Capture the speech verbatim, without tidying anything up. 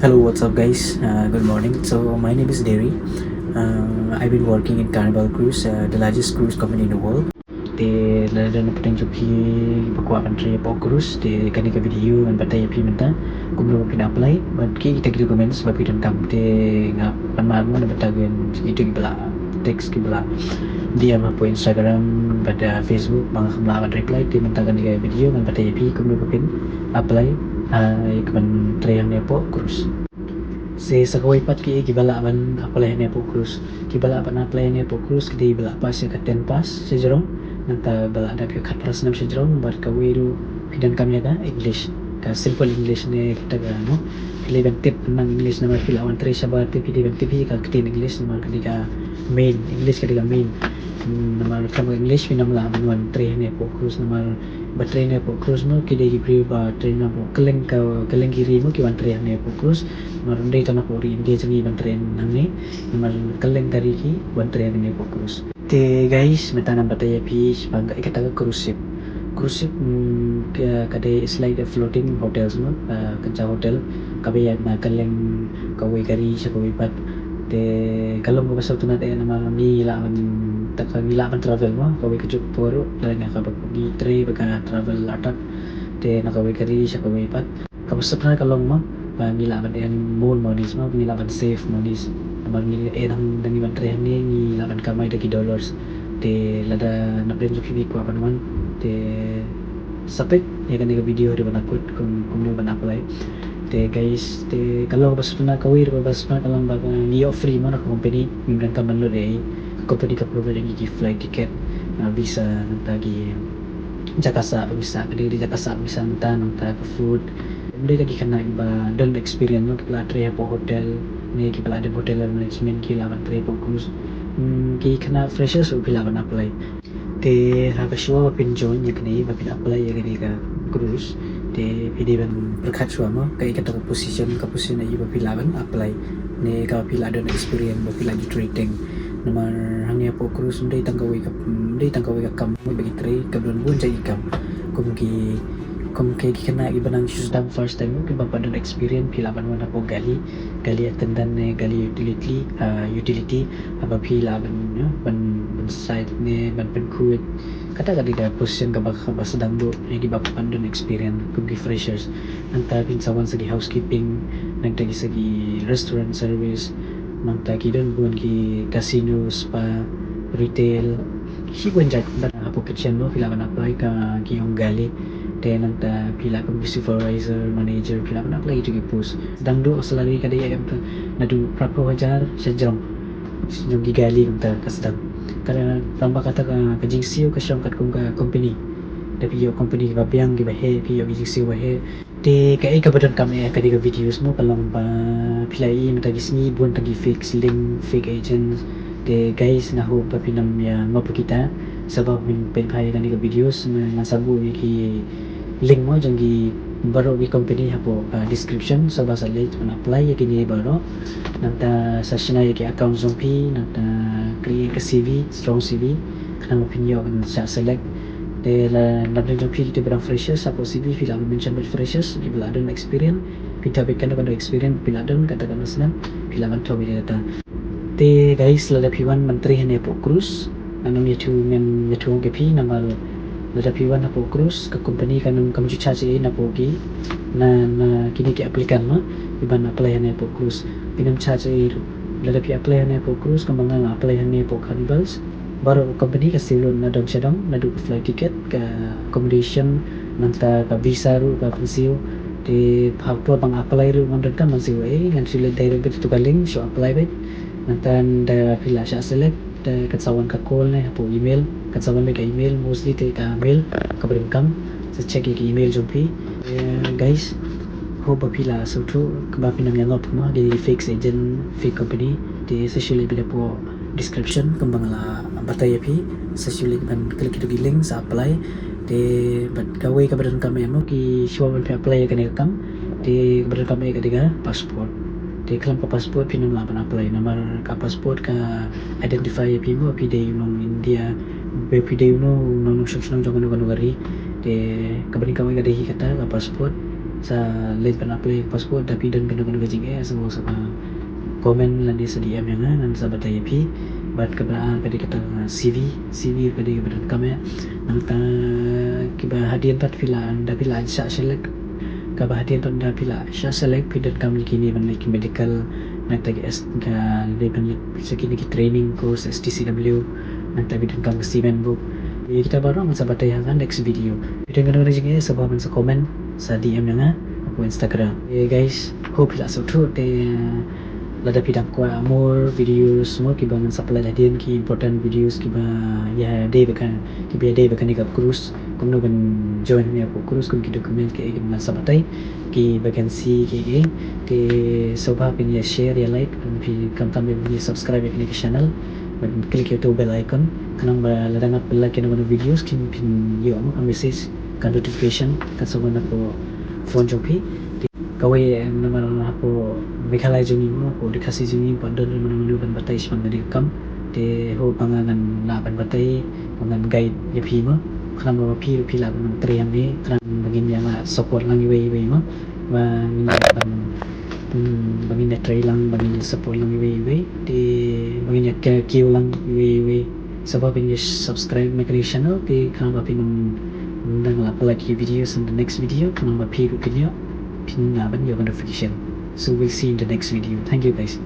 Hello, what's up, guys? Uh, good morning. So, my name is Derry. Uh, I've been working in Carnival Cruise, uh, the largest cruise company in the world. Te lada na pdeng jong phi ba kwah ban trei hapoh cruise, te kane ka video ngan batai ïa phi mynta kumno ba phin apply bad ki kita ki documents ba phi donkam. Te nga pan ma mo na batai ïa phi ïa ki ba la text, ki ba la D M hapoh Instagram bad, uh, Facebook ba nga khlem lah ban reply. Te mynta kane ka video ngan batai ïa phi kumno ba phin apply, uh, ïa ka ban trei hangne hapoh cruise. Sa sa kawei pat ki, ki ba lah ban apply hangne hapoh cruise. Ki ba lah ban apply hangne hapoh cruise ki dei ba la pass ïa ka ten pass shajrong. Nangta ba la dep ïa ka khatphra snem shajrong bad kawei ruh phi donkam ïa ka English. Ka simple English ne kata ka, no. Phi lah ban tip nang English namar phi la wan trei shabar, te phi lah ban tip hi ka ktien English namar ka dei ka main, English ka dei ka main. Hmm, namar khlem ka English phin ym lah ban wan trei hangne hapoh cruise namar ba trei hangne hapoh cruise mo ki dei ki briew ba trei na hapoh kylleng ka, kylleng ki ri mo ki wan trei hangne hapoh cruise. Namar ym dei tang hapoh ri India jong ngi ban trei hangne, namar kylleng ka ri ki wan trei hangne hapoh cruise. Te guys, mynta ngan batai ïa phi shaphang ka, kata ka cruise ship. Cruise ship, mm, ka, ka dei is like a floating hotels mo, uh, kynja hotel kaba ïaid na kylleng kawei ka ri sha kawei pat. Te ka long kaba sngewtynnat eh namar ngi lah ban, te ka ngi lah ban travel mo kawei ka juk por ruh, lada nga kaba ngi trei ba ka travel attack. Te na kawei ka ri sha kawei pat. Kaba sngewtynnat ka long mo ba ngi lah ban earn more monies mo, ngi lah ban save monies. Namar ngi eh dang, dang ngi ban trei hangne ngi lah ban kamai da ki dollars. Te lada na pdeng jong phi ba kwah ban wan, te sa peit ïa kane ka video haduh ban da kut kum, kumno ban apply. Te guys, te ka long kaba sngewtynnat, kawei ruh kaba sngewtynnat ka long ba ngi ïoh free mo na ka company, ngim donkam ban lut ei ei. Ka company ka provide ïa ngi ki flight ticket, uh, visa, nangta ki jaka sah ba ngi sah, ka dei ka jaka sah ba ngi sah mynta, nangta ka food. Ym dei ka ki khynnah ba don experience mo, ki ba la trei hapoh hotel ne ki ba la dep hotel management ki lah ban trei hapoh cruise. Hmm, ki khynnah freshers ruh phi lah ban apply. Te ha ka shuwa ba phin join ïa kane, ba phin apply ïa kane ka cruise, te phi dei ban pyrkhat shuwa mo kaei kata ka position, ka position aïu ba phi lah ban apply ne kaba phi lah don experience, ba phi lah ju trei teng. Namar hangne hapoh cruise ym dei tang kawei ka, ym dei tang kawei ka kam ba ki trei, ka don bun jait ki kam. Kum ki, kum ki, ki khynnah ki ba nang shu sdang first time, ki bym pat don experience, phi lah ban wan hapoh galley, galley attendant ne galley utility, ah, utility, haba phi lah ban, you know, ban, ban side ne ban pynkhuid. Kata ka dei ka position kaba, kaba sdang duh ïa ki bym pat don experience, kum ki freshers. Nangta phin sa wan sa ki housekeeping, nangta ki sa ki restaurant service, nangta ki don bun ki casino, spa, retail, shibun jait. Nangta hapoh kitchen ruh phi lah ban apply ka ki ong galley. Te nangta phi lah kum ki supervisor, manager, phi lah ban apply kito ki post. Sdang duh salary ka dei em naduh phra phew hajar shajrong. Jong ki galley kumta ka sdang. Ka dei tang ba kata ka, ka jingsiew ka shong katkum ka company. Da phi ïoh company kiba biang kiba heh, phi ïoh ki jingsiew ba heh. Te kaei kaba donkam eh ha kane ka videos mo ka long ba phi la ïohi mynta ki sngi bun tang ki fake link, fake agents. Te guys, nga hope ba phin ym ïa ngop ïa kita. Sa ba phin peit bha ïa kane ka videos, nga, ngan sa buh ïa ki link mo jong ki baroh ki company hapoh, ah, description, sa ba sa leit ban apply ïa kine baroh. Nangta sa shna ïa ki account jong phi, nangta create ka C V, strong C V. Khnang ba phin ïoh ban shah select. Te la, la dang jong phi kito ba dang freshers, hapoh C V phi lah ban mention beit freshers, ki ba la don experience, phi thaw beit kano kano experience phi la don, kata kano snem phi lah ban thaw beit kata. Te guys, lada phi wan ban trei hangne hapoh cruise, ngan ym ïathuh, ngan ïathuh ïa phi namar lada phi wan hapoh cruise, ka company kan ym, kam ju charge ei ei napoh ki, na, na kine ki applicant mo, ki ban apply hangne hapoh cruise. Kin ym charge ei ei ruh. Lada phi apply hangne hapoh cruise, kumba nga, nga apply hangne hapoh Carnivals. Baroh company ka siew lut na dong sha dong, naduh ka flight ticket, ka accommodation, nangta ka visa ruh ka pynsiew. Te ha por ba nga apply ruh ngam donkam ban siew ei ei, ngan shu leit direct beit ha kato ka link, shu apply beit. Nangta lada phi la shah select, te kan sa wan ka call ne hapoh email, kan sa wan beit ka email, mostly te ka mail kaba donkam. Sa check ïa ka email jong phi. Eh, guys, hope ba phi la sngewthuh, kaba phin ym ïa ngop mo, ki fake agent, fake company. Te sa shu leit beit hapoh description kumba nga la batai ïa phi, sa shu leit ban click kito ki link sa apply. Te bad kawei kaba donkam eh mo, ki shuwa ban phi apply ïa kane ka kam, te kaba donkam eh ka dei ka passport. Te khlem ka passport phin ym lah ban apply namar ka passport ka identify ïa phi mo, phi dei u nong India, ba phi dei u nong, u nongshong shnong jong kano kano ka ri. Te kaba donkam eh ka dei hi kata ka passport. Sa leit ban apply passport, da phi don kano kano ka jingeh, sa, sa comment lane sa D M ïa nga, ngan sa batai ïa phi. Bad kaba ar ka dei kata, ah, C V, C V ka dei kaba donkam ïa. Nangta kiba hadien pat phi la, da phi la shah select, kaba hadien pat da phi la shah select, phi donkam ïa kine ban leit ki medical, nangta ki S-, ka leit ban leit sa kine ki training course S T C W, nangta phi donkam ka cement book. Ïa kita baroh ngan sa batai ha ka next video. Phi don kano kano ka jingeh, sngewbha ban sa comment, sa D M ïa nga hapoh Instagram. Eh, guys, hope phi la sngewthuh te, lada phi dang kwah more videos mo kiba ngan sa pynlait hadien, ki important videos kiba ïadei bad ka, kiba ïadei bad kane ka cruise, kumno ban join hangne hapoh cruise, kum ki document kiei kiei kiba ngan sa batai, ki vacancy kiei kiei. Te sngewbha phin ïa share, ïa like, phi khamtam ban ïa subscribe ïa kane ka channel, ban click ïa uto u bell icon, khnang ba lada nga pynlait kano kano videos kin phin ïoh mo ka message, ka notification kan sa wan hapoh phone jong phi. Te kawei, eh, namar hapoh Meghalaya jong ngi mo, hapoh Ri Khasi jong ngi, pat don mano mano ban batai shaphang kane ka kam. Te hope ba nga ngan lah ban batai, ba ngan guide ïa phi mo, khnang ba phi, phi lah ban trei hangne, khnang ba ngin ïa lah support lang iwei iwei mo, ba ngin ïa ban, hmm, ba ngin ïa trei lang, ba ngin ïa support lang iwei iwei. Te ba ngin ïa kiew lang iwei iwei. Sngewbha phin ïa subscribe ïa kane ka channel, te khnang ba phin ym, ym dang lah pynlait ki videos in the next video, khnang ba phi ruh phin ïoh, phin lah ban ïoh ka notification. So we'll see you in the next video. Thank you, guys.